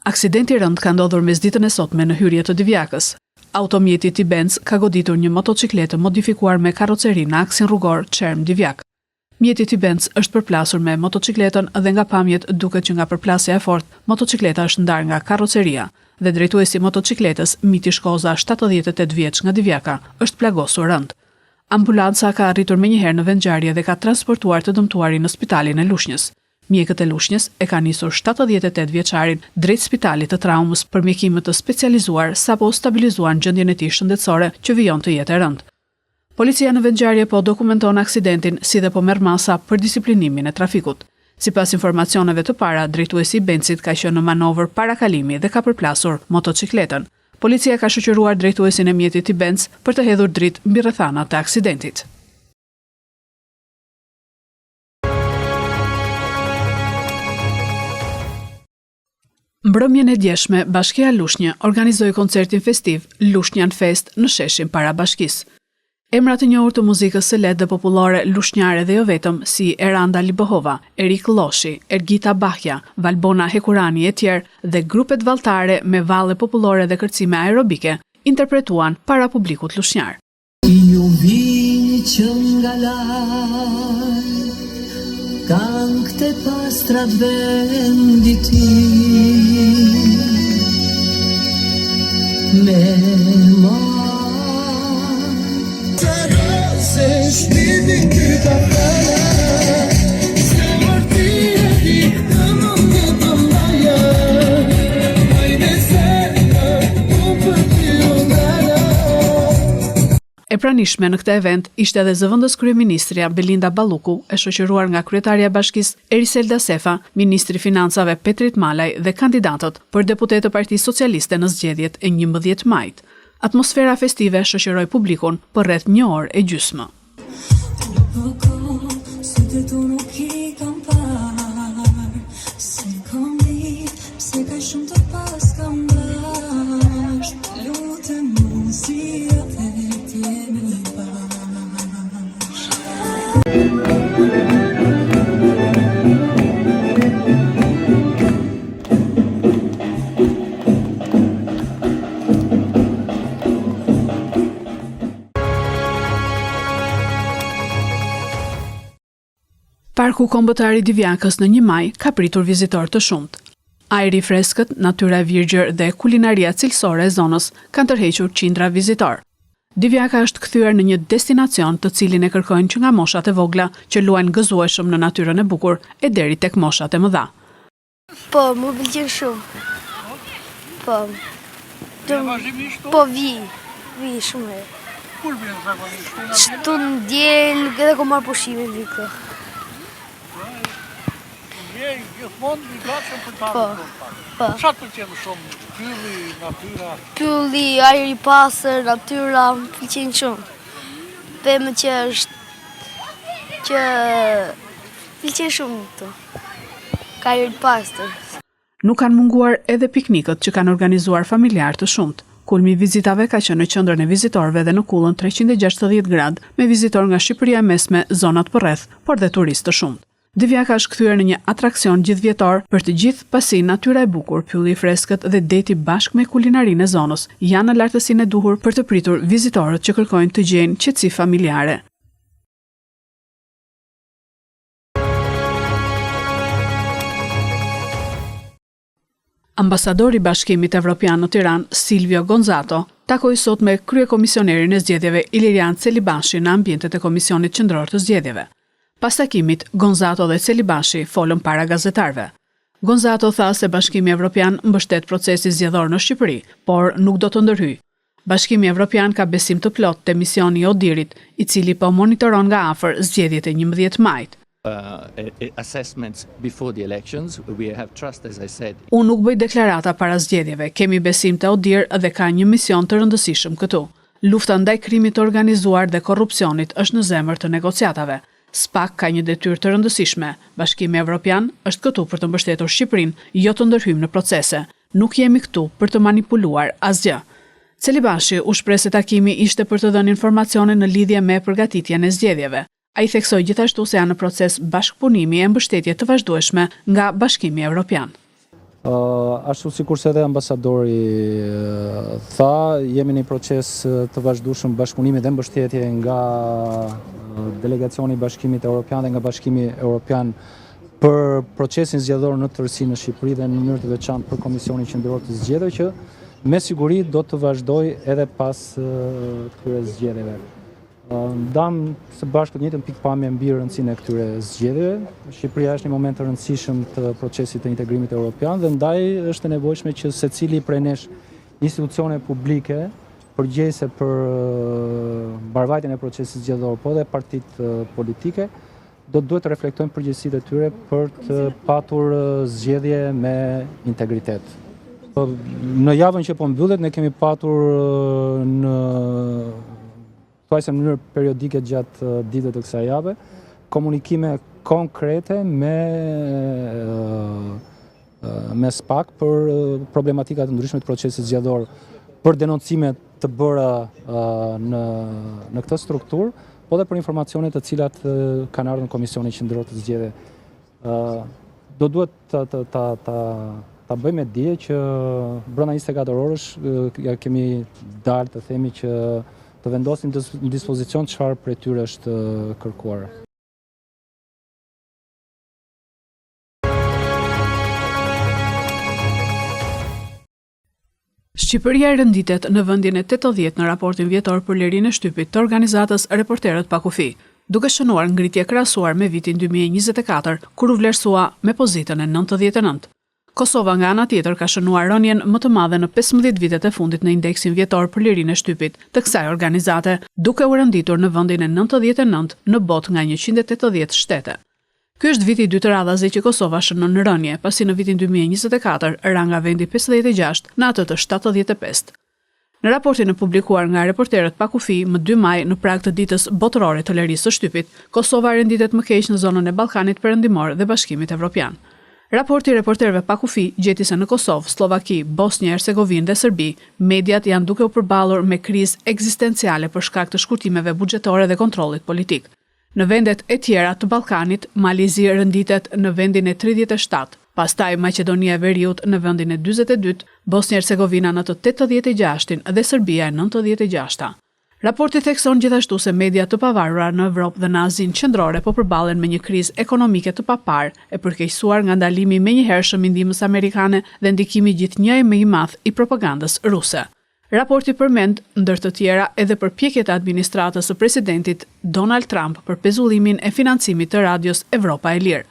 Aksidenti i rëndë ka ndodhur mesditën e sotme në hyrje të Divjakës. Automjeti tip Benz ka goditur një motoçikletë të modifikuar me karroceri në aksin rrugor Çermë-Divjakë. Mjeti tip Benz është përplasur me motoçikletën dhe nga pamjet duket që nga përplasja e fortë, motoçikleta është ndarë nga karroceria dhe drejtuesi i motoçikletës, Miti Shkoza, 78 vjeç nga Divjaka, është plagosur rëndë. Ambulanca ka arritur menjëherë në vendngjarje dhe ka transportuar të dëmtuarin në spitalin e Lushnjës. Mjekët e Lushnjës e kanë nisur 78 vjeçarin drejt spitalit të traumës për mjekim më të specializuar sapo stabilizuan gjendjen e tij shëndetësore që vijon të jetë e rëndë. Policia në vendngjarje po dokumenton aksidentin si dhe po merr masa për disiplinimin e trafikut. Sipas informacioneve të para, drejtuesi i Benzit ka qenë në manovër parakalimi dhe ka përplasur motoçikletën. Policia ka shoqëruar drejtuesin e mjetit tip Benz për të hedhur dritë mbi rrethanat e aksidentit. Mbrëmjen e djeshme, Bashkia Lushnjë organizoi koncertin festiv Lushnjan Fest në sheshin para bashkisë. Emra të njohur të muzikës së lehtë dhe popullore lushnjare dhe jo vetëm, si Eranda Libohova, Erik Lloshi, Ergita Bahja, Valbona Hekurani e tjerë dhe grupet valltare me valle popullore dhe kërcime aerobike, interpretuan para publikut lushnjar. Ju vini që nga larg Kangët e pastra t'vendit tim Me Se shpirtin ty ta fala Se vërti e di të mund të të maja Hajde zemër, unë për ty u ndala E pranishme në këtë event ishte edhe zëvendës kryeministrja Belinda Balluku, e shoqëruar nga kryetarja e Bashkisë Eriselda Sefa, ministri i Financave Petrit Malaj dhe kandidatët për deputetë të Partisë Socialiste në zgjedhjet e 11 majit. Atmosfera festive shoqëroi publikun për rreth një orë e gjysmë. Parku Kombëtar i Divjakës në 1 maj ka pritur vizitorë të shumtë. Ajri i freskët, natyra e virgjër dhe kulinaria cilësore e zonës kanë tërhequr qindra vizitorë. Divjaka është kthyer në një destinacion të cilin e kërkojnë që nga moshat e vogla që luajnë gëzueshëm në natyrën e bukur e deri tek moshat e mëdha. Po, më pëlqen shumë. Po. Po, vi. Vi shumë herë. Kur vjen zakonisht? Shtunë, diel, edhe kur marr pushimin vi këtu. Je gjithmonë i gatshëm për të Po. Po. Çfarë të pëlqen më shumë? Pylli, natyra? Pylli, ajri i pastër, natyra, më pëlqen shumë. Pemët që është që pëlqen shumë këtu. Ka ajër të pastër. Nuk kanë munguar edhe piknikët që kanë organizuar familjarë të shumtë. Kulmi i vizitave ka qenë në qendrën e vizitorëve dhe në kullën 360 gradë, me vizitorë nga Shqipëria e Mesme, zonat përreth, por dhe turistë të shumtë. Divjaka është kthyer në një atraksion gjithëvjetor për të gjithë, pasi natyra e bukur, pylli i freskët dhe deti bashkë me kulinarinë e zonës janë në lartësinë e duhur për të pritur vizitorët që kërkojnë të gjejnë qetësi familjare. Ambasadori i Bashkimit Evropian në Tiranë, Silvio Gonzato, takoi sot me kryekomisionerin e zgjedhjeve Ilirian Celibashi në ambientet e Komisionit Qendror të Zgjedhjeve. Pas takimit, Gonzato dhe Celibashi folën para gazetarëve. Gonzato tha se Bashkimi Evropian mbështet procesin zgjedhor në Shqipëri, por nuk do të ndërhyjë. Bashkimi Evropian ka besim të plotë te misioni i ODIHR-it, i cili po monitoron nga afër zgjedhjet e 11 majit. Unë nuk bëj deklarata para zgjedhjeve, kemi besim te ODIHR dhe ka një mision të rëndësishëm këtu. Lufta ndaj krimit të organizuar dhe korrupsionit është në zemër të negociatave. SPAK ka një detyrë të rëndësishme. Bashkimi Evropian është këtu për të mbështetur Shqipërinë, jo të ndërhyjmë në procese. Nuk jemi këtu për të manipuluar asgjë. Celibashi u shpreh se takimi ishte për të dhënë informacione në lidhje me përgatitjen e zgjedhjeve. Ai theksoi gjithashtu se janë në proces bashkëpunimi e mbështetje të vazhdueshme nga Bashkimi Evropian. Ashtu sikurse edhe ambasadori tha, jemi në një proces të vazhdueshëm bashkëpunimi dhe mbështetje nga delegacioni i Bashkimit Evropian dhe nga Bashkimi Evropian për procesin zgjedhor në tërësi në Shqipëri dhe në mënyrë të veçantë për Komisionin Qendror të Zgjedhjeve që me siguri do të vazhdojë edhe pas këtyre zgjedhjeve. Ndamë së bashku të njëjtën pikëpamje mbi rëndësinë e këtyre zgjedhjeve. Shqipëria është një moment të rëndësishëm të procesit të integrimit europian dhe ndaj është e nevojshme që secili prej nesh institucione publike përgjegjëse për mbarëvajtjen e procesit zgjedhor, po edhe partitë politike, do të duhet të reflektojnë përgjegjësitë e tyre për të patur zgjedhje me integritet. Në javën që po mbyllet, ne kemi patur në thuajse në mënyrë periodike gjatë ditëve të kësaj jave, komunikime konkrete me me SPAK për problematika të ndryshme të procesit zgjedhor, për denoncime të bëra në në këtë strukturë, po dhe për informacione të cilat kanë ardhur në Komisionin Qendror të Zgjedhjeve. Do duhet ta ta ta ta ta bëjmë me dije që brenda 24 orësh ja kemi dalë të themi që të vendosim në dispozicion çfarë prej tyre është kërkuar. Shqipëria renditet në vendin e 80 në raportin vjetor për lirinë e shtypit të organizatës Reporterët pa Kufi, duke shënuar ngritje krahasuar me vitin 2024, kur u vlerësua me pozitën e 99. Kosova nga ana tjetër ka shënuar rënien më të madhe në 15 vitet e fundit në indeksin vjetor për lirinë e shtypit të kësaj organizate, duke u renditur në vendin e 99 në botë nga 180 shtete. Ky është viti i dytë radhazi që Kosova shënon rënie, pasi në vitin 2024 ra nga vendi 56 në atë të 75. Në raportin e publikuar nga Reporterët pa Kufi më 2 maj në prag të ditës botërore të lirisë së shtypit, Kosova renditet më keq në zonën e Ballkanit Perëndimor dhe Bashkimit Evropian. Raporti i Reporterëve pa Kufi gjeti se në Kosovë, Sllovaki, Bosnjë e Hercegovinë dhe Serbi, mediat janë duke u përballur me krizë ekzistenciale për shkak të shkurtimeve buxhetore dhe kontrollit politik. Në vendet e tjera të Ballkanit, Mali i Zi renditet në vendin e 37, pastaj Maqedonia e Veriut në vendin e 42, Bosnjë-Hercegovina në të 86-in dhe Serbia e 96-ta. Raporti thekson gjithashtu se media të pavarura në Evropë dhe në Azinë Qendrore po përballen me një krizë ekonomike të paparë, e përkeqësuar nga ndalimi i menjëhershëm i ndihmës amerikane dhe ndikimi gjithnjë e më i madh i propagandës ruse. Raporti përmend, ndër të tjera, edhe përpjekjet e administratës së presidentit Donald Trump për pezullimin e financimit të radios Evropa e Lirë.